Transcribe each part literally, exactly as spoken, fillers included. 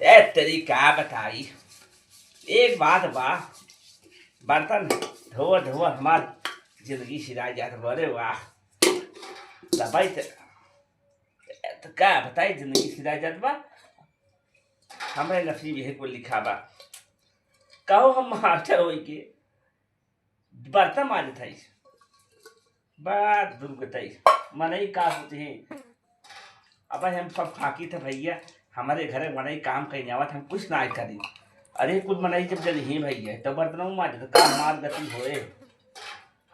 ए तेरी का बताई, एक बात बा, बर्तन धोआ धोआ हमार जिंदगी सिराय जात बा। अरे वाह, दबाई त, त का बताई, जिंदगी सिराय जात बा। हमरे नसीब यही कुल लिखा बा। कहो हम मास्टर होई के बर्तन माजत हई, बात दुर्गतई। मनई का होते हैं? अब हम सब फाकी थे भैया, हमारे घरे मनई काम कहीं आवत, हम कुछ ना करी। अरे कुछ मनई जब जलिही भैया, तो बर्तनों माजे, तो काम मार गति होए।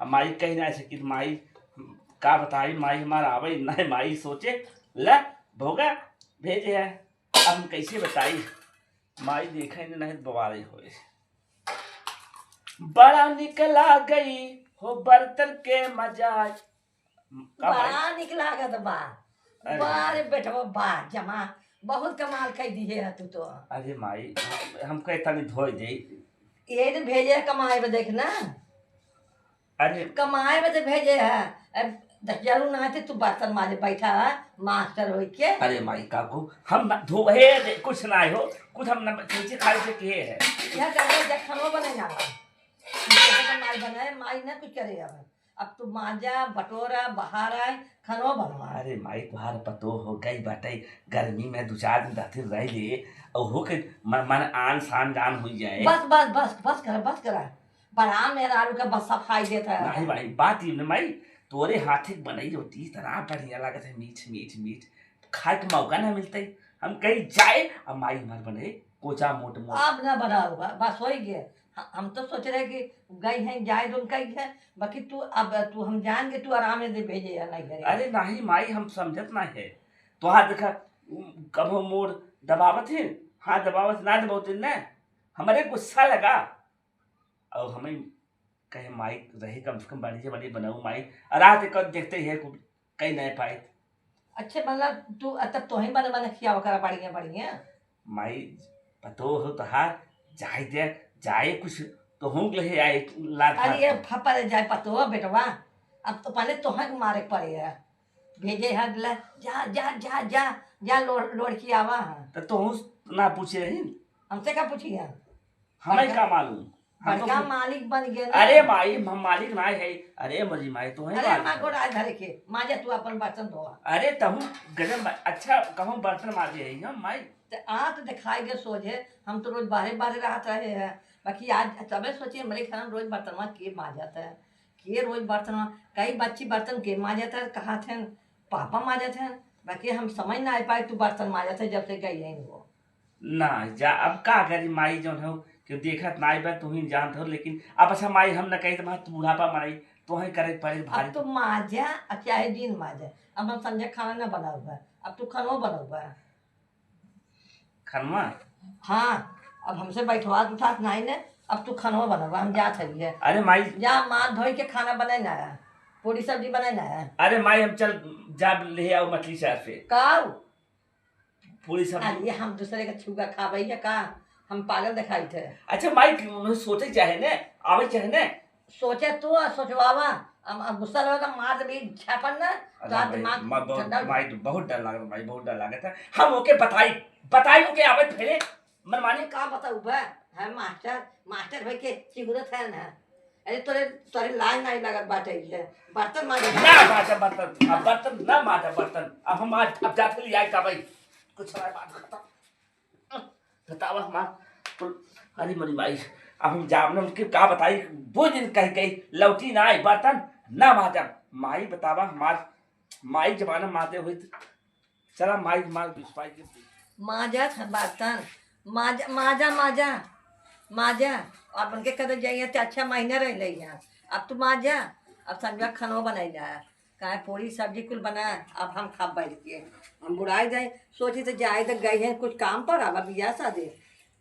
हम माई कहीं ना सकी, तो माई का बताई, माई हमारा आवे नहीं, माई सोचे, "ला, भोगा भेजे है, अब हम कैसे बताई?" माई देखे ने नहीं, बवाले होए। बड़ा निक लागई हो बर्तन के मजा। का भाई? बड़ा निक लागत बा। अरे। वाह रे बेटवा, वाह, जमा बहुत कमाल कई दिहे है तू तो। अरे माई, हम कहे तनी धोए दे। ये तो भेजे है कमाए में, देख ना। अरे। कमाए में तो भेजे है। अब जरूर ना थे तू बर्तन माजे बैठा है, मास्टर होई के। अरे माई, का को हम ना धो, हे रे, कुछ ना हो, कुछ हम ना नीचे खाए से किए है। यह कर दे, जब खानो बने ना। इसे तो माई बनाए, माई ना कुछ करे अब। अब तू माजा, बटोरा, बाहर आए, खानो बनवा। अरे माई, तुहार पतो हो गई बाटे, गर्मी में दो चार दिन रहती रह ले, और हो के मन, मन आन शान जान हुई जाए। बस, बस, बस, बस करा, बस करा। बड़ा मेहरारू का बस सफाई देता है। नहीं भाई, बात ये न माई, तोरे हाथे के बनई रोटी इतना बढ़िया लागत है, मीठ, मीठ, मीठ। खाए के मौका ना मिलते, हम कहीं जाए, अब माई हमार बने कोचा मोट मोट। अब ना बनाओ बा-, बस होई गए। ह-, हम तो सोच रहे कि गई हैं, जाए दो कही है, बाकी तू, अब तू, हम जान के तू आराम से भेजे है नहीं घरे। अरे नहीं माई, हम समझत ना है। तोहार देखा, कभो मोर दबावत है, हाथ दबावत ना दबावत ना, हमारे गुस्सा लगा। और हमें कहे माई रहे, कम से कम बढ़िया बढ़िया बनाऊ माई, और रात को देखते ही है कुछ कहीं नहीं पाए। अच्छे मतलब तू तब तो ही बने बने खियावा करा बढ़िया बढ़िया। माई पतो हो तोहार, जाए दे, जाए कुछ तो हूँ ले आए लात अरे हाथ ये तो। फपर जाए पतो हो बेटवा, अब तो पहले तोहे के मारे के पड़े है। भेजे है अगला, जा, जा, जा, जा, जा, लोड़, लोड़ के आवा है। तो तोहू ना पूछे रही? हमसे का पूछी है? हमें बड़का, का मालूम? हम तो बड़का कुछ मालिक बन गए ना। अरे माई, हम मालिक ना है। अरे मरी माई, तोहे अरे मालिक अम्मा है। गोड़ आज धरे के, माजा तू अपन बर्तन धोआ। अरे तहू गजब बा-, अच्छा कहूँ बर्तन माजे है हम माई। ते आ तो दिखाई दे सोझे, हम तो रोज बाहरे बाहरे रहत रहे हैं, बाकी आज तबे सोचे हमरे घर में रोज बर्तन के माजत है। के रोज बर्तन, कई बच्ची बर्तन के माजत है, कहा थे पापा माजत है, बाकी हम समझ ना आ पाए तू बर्तन माजत है जब से गई है वो। ना जा, अब का करी माई, जौन हो कि देखत ना बा, तू ही जानत हो, लेकिन अब अच्छा माई हम न कही तो तू बुढ़ापा मनाई, तो ही करे पड़े भारी। अब तो माजा, अब चाहे दिन माजा, अब हम संझा खाना ना बनाऊ बा, अब तू खानो बनाऊ बा। खनवा? हाँ, अब हमसे बैठवात उठात नाई ने, अब तू खनवा बनवा, हम जात हई है। अरे माई। जा माथ धोई के खाना बनाए ना, पूरी सब्जी बनाए ना। अरे माई, हम चल जा ले आओ मछली शहर से। काऊ? पूरी सब्जी। अरे हम दूसरे का छुआ खाबे है का? हम पागल दिखाई थे। अच्छा माई, कि उन्हें सोचे चाहे ने, आवे चाहे ने। सोचे तू और सोचवावा, अब, अब गुस्सा लगे तो मार दे छापन ना, अरे तो आज माई, दिमाग माई, बहुत, ठंडा हो माई, जाए। बहुत डर लागत, माई, बहुत डर लागत है। हम ओके बताई, बताई ओके आवे फेरे, मनमानी। का बताऊ बा? है मास्टर, मास्टर भाई के चिगुरत है ना। अरे तोरे, तोरे लाज नहीं लागत बाटे ये। बर्तन मांजे ना मांजे बर्तन, अब बर्तन ना मांजे बर्तन। अब हम आज, अब जाते ले आए का भाई? कुछ हमारे बात खत्म। बतावा हमार कुल, अरे मोरी माई, अब हम जाब ना उनके का बताई, दो दिन कह गई, लौटी ना आई, बर्तन ना माजब। माई बतावा हमार, माई जमाना माते हुई त, चला माई हमार बिस्पाई के। माजा था बर्तन, माजा, माजा, माजा, माजा। अब उनके कदर जाइए तो अच्छा महीना रह ले यहाँ। अब तू माजा, अब संजवा खानो बनाई ला। काहे पूरी सब्जी कुल बना, अब हम खाब बैठ के। हम बुढ़ाई गए, सोची तो जाए तो गई है कुछ काम पर, अब बियाह शादी।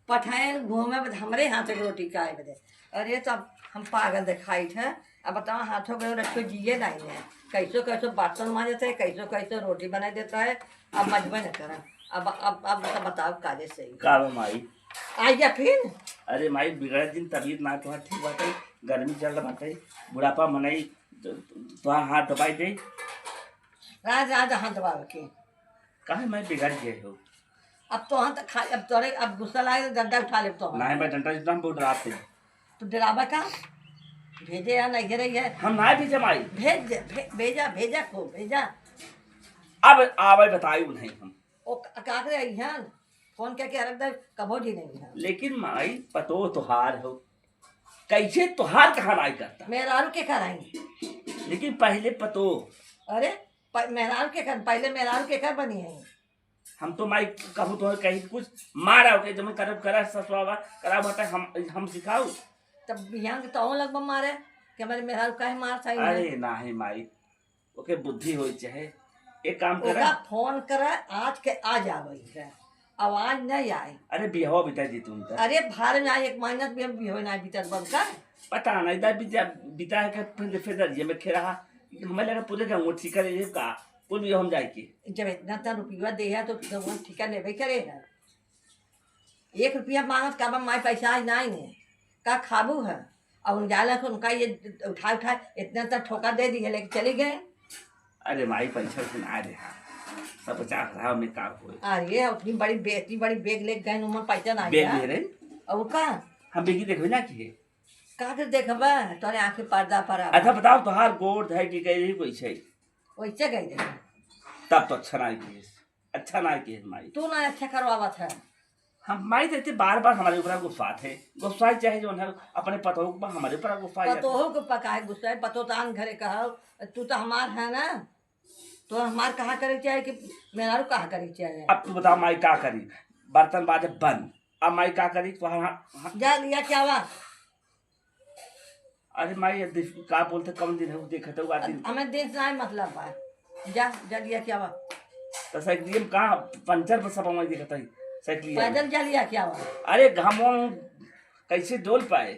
पठाएन घूमे बद हमरे हाथ के रोटी खाए बदे। अरे तब हम पागल दिखाई थे। अब बताओ हाथों के रखो जिए नहीं है। कैसो कैसो बर्तन मांजत है, कैसो कैसो रोटी बनाई देता है। अब मजबे न करा। अब, अब, अब तो बताओ काले से ही। का बा माई? आई जा फिर? अरे माई बिगड़त दिन तबीयत ना तोहार ठीक बाटे। गर्मी चल रहा बाटे। बुढ़ापा मनई तो, तोहार हाथ दबाई दे। राज, राज हाथ दबावे के। काहे माई बिगड़ गए हो? अब तो हम तो खा, अब तोरे, अब गुस्सा लागे तो डंडा उठा लेब तो हम। नहीं, मैं डंडा जितना हम बहुत डराते हैं। तो डरावा का? भेजे या नहीं रही है। हम ना भेजे माई। भेज दे, भे-, भेजा, भेजा को, भेजा। अब आवे बताई उन्हें हम। ओ, का, का करे आई हैं? फोन करके हरक दे, कबो जी नहीं है। लेकिन माई, पतो तोहार हो, कैसे तोहार कहाँ नाई करता? मेहरारू के कराई। लेकिन पहले पतो। अरे, प-, मेहरारू के कर, पहले मेहरारू के कर बनी है। हम तो माई कहूँ तो कहीं कुछ मारा हो के जब करब करा ससुआवा करा बता हम, हम सिखाऊ। तब बिहान के तो लगबा मारे कि हमारे मेहरारू काहे मार था इन्हें? अरे नाही माई, ओके बुद्धि होई चाहे। एक काम करा। ओका फोन करा, आज के आ जावे है, आवाज नहीं आए। अरे बिहवा बिता जी तुम तो। अरे भार में आए, एक महीना भी हम बिहवे ना बीतल बन का। पता नहीं दा बिता, बिता है कि फिर, फिर ये में खेरा, हमें लगा पूरे गाँव ठीक करे ये का, कुल भी हम जाए के। जब इतना इतना रुपया दे है तो, तो वो ठिका लेबे करे है। एक रुपया मांगत का बा, माई पैसा आज ना आई है, का खाबू है? और उन जाला को उनका ये उठा उठा इतना इतना ठोका दे दी है, लेके चली गए। अरे माई पैसा से ना दे, हाँ, सब पचास हजार में का होए? अरे अपनी बड़ी बेटी बड़ी बैग लेके गए, उनमें पैसा ना बेग आया। ले रहे? और का? हम बेगी देखबे ना किए। का के देखबा? तोरे आँखें पर्दा पर आवा। अच्छा बताओ, तोहार गोड़ धै के गई रही कैसे? वैसे गई रही। तब तो अच्छा ना किए, अच्छा ना किए माई। तू ना अच्छा करवावत है। हम माई देते बार बार हमारे ऊपर गुस्सा थे, गुस्सा चाहे जो है अपने पतोह को हमारे ऊपर गुस्सा है। पतोह को पका है गुस्सा है, पतोह तो आन घरे का हो, तू तो हमार है ना, तो हमार कहा करे चाहे कि मेहरारू कहा करे चाहे। अब तू बता माई का करी, बर्तन बाजे बंद, अब माई का करी तो हाँ, हाँ। जा लिया क्या हुआ? अरे माई, ये दिस-, का बोलते, कौन दिन है, वो देखत है, वो आज दिन। हमें दिन से नहीं मतलब बा। जा, जा लिया क्या बा? तो साइकिल में कहाँ पंचर पर सब हमारे देखत है, साइकिल में। पैदल जा लिया क्या बा? अरे घामों कैसे डोल पाए?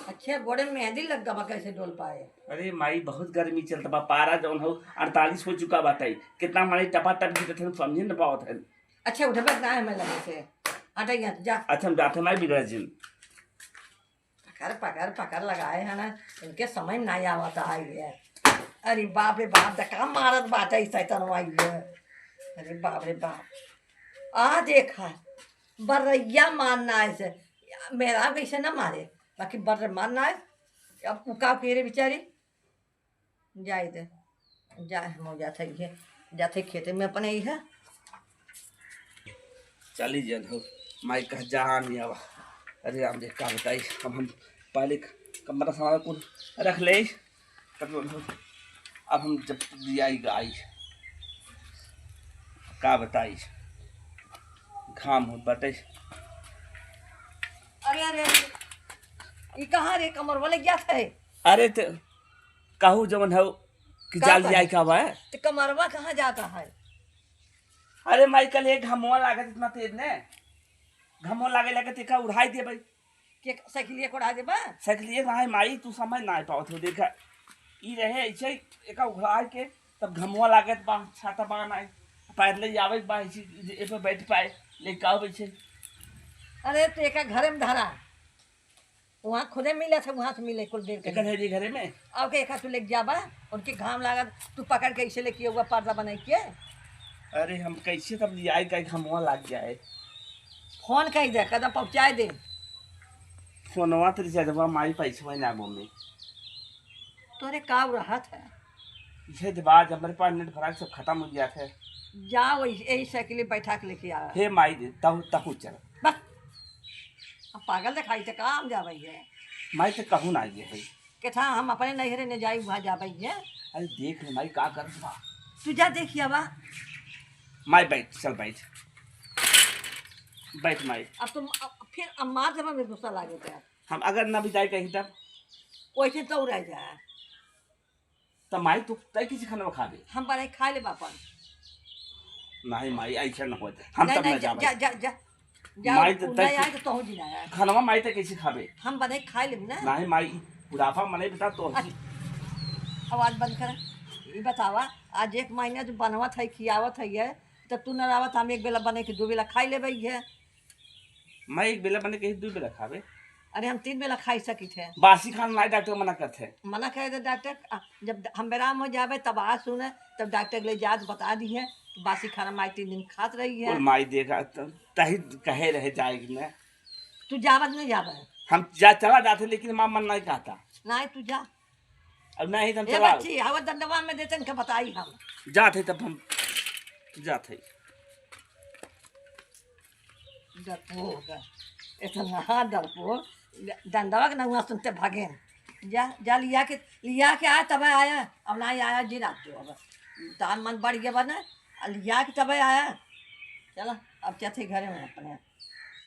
अच्छे गोड़े में मेहंदी लग गवा, कैसे डोल पाए? अरे माई, बहुत गर्मी चलत बा, पारा जौन हो अड़तालीस हो चुका बाटे, कितना हमारे टपा टप गिरत है, समझे न पावत है। अच्छा, उठबे ना है मैं लगे से, हट यहाँ से, जा। अच्छा, हम जाते माई बिगड़ जिन। पकड़, पकड़, पकड़ लगाए है ना, इनके समझ में नहीं आवत आई है। अरे बाप रे बाप, देखा मारत बाटे ई शैतानवा आई है। अरे बाप रे बाप, आ देखा, बर्रैया मारना है से, मेहरारू कैसे ना मारे, बाकी बर्र मारना है। अब उ का करे बेचारी, जाए दे, जा, हम जात है, ये जात है खेते में अपने ही है। चली जन हो, माई कह जा नहीं आवा। अरे राम जी, का बताई, अब हम पहले क-, कमरा सारा कुल रख ले, तब हम, अब हम जब दिया ही गाई, का बताई, घाम हो बटे। अरे, अरे, अरे, ई कहाँ रे कमरवा लग जात है? अरे, त कहू जवन हौ कि का जाल कहे? जाए का बा? त कमरवा कहाँ जाता है? अरे माई, कल एक घमवा लागत इतना तेज ने, घमवा लागे लागे तेका उड़ाई देबै। के साइकिलिया को उड़ा देबा? साइकिलिया ना है माई, तू समझ ना पावत हो। देखा, ई रहे ऐसे ही, एका उड़ाई के, तब घमवा लागत बा, छाता बा ना, पैदल ही आवे बा, इसी, ए पे बैठ पाए, लेके आओ बैठे। अरे, तो एका घरे में धरा, वहाँ खुदे मिले थे, वहाँ से मिले कुल देर के एकर लिए। है जी घरे में? आओ के एका तू लेके जाबा, उनके घाम लागत, तू पकड़ के ऐसे लेके हुआ पर्दा बनाई के। अरे हम कैसे तब लियाई का घमवा लाग जाए? फोन कई दे, कदा पहुँचाए दे। फोनवा तो रिचार्जवा माई पैसवा ना बोमे। तोरे का रहत है? इहे तो बात, हमारे पास नेट भरा सब खत्म हो गया था। जा वही, यही साइकिल बैठा के लेके आ। हे माई दे, तहु, तहु चल। बस। अब पागल दिखाई तो काम जावे है। माई तो कहूँ ना ये है। के था हम अपने नैहरे ने जाई, वहाँ जावे है। अरे देख ले माई का कर बा। तू जा देखिए बा। माई बैठ, चल बैठ। बैठ माई। अब तुम, अब फिर अम्मा जब हमें गुस्सा लागे थे। हम अगर ना भी जाए कहीं तब? वैसे तो रह जाए। त माई, तू तय किसी खाना खा दे। हम बनाई खा ले बापन। नहीं माई, ऐसा न होत। हम नहीं, तब नहीं, ना जा, जाबे। जा, जा, जा। जा, माई, उ त नहीं तय आए तो तोहू जी ना आए। खानवा माई तय कैसे खाबे? हम बनाई खा लेब ना। नहीं माई, बुढ़ापा मने बता तो। अच्छा, आवाज बंद कर। ये बतावा, आज एक महीना जो बनवत है, खियावत है ये, तो तू ना आवत, हम एक बेला बने के दो बेला खाई लेबे ये। मैं एक बेला बने कहीं दो बेला खाबे। अरे हम तीन बेला खाई सकित है। बासी खाना नहीं, डॉक्टर मना करते हैं। मना करे तो डॉक्टर, आ, जब हम बेराम हो जाबे तब आ सुने, तब डॉक्टर के ले जात बता दी है बासी खाना माई तीन दिन खात रही है। बोल माई देखा त-, तही कहे रहे जाए कि मैं। तू जावत नहीं जावे। हम जा चला जाते, लेकिन माँ मन नहीं कहता। नहीं, तू जा। अब नहीं तो हम ए चला बच्ची, आवत दंडवा में देते इनका बताई हम। जाते तब हम जाते। डरपोक, इतना डरपोक, डंडवा के नहुआ सुनते भागे। जा, जा लिया के, लिया के आया तब आया, अब नहीं आया जी रात जो अब। तार मन बढ़ गया बने, आ लिया के तब आया। चला, अब चलते घरे में अपने।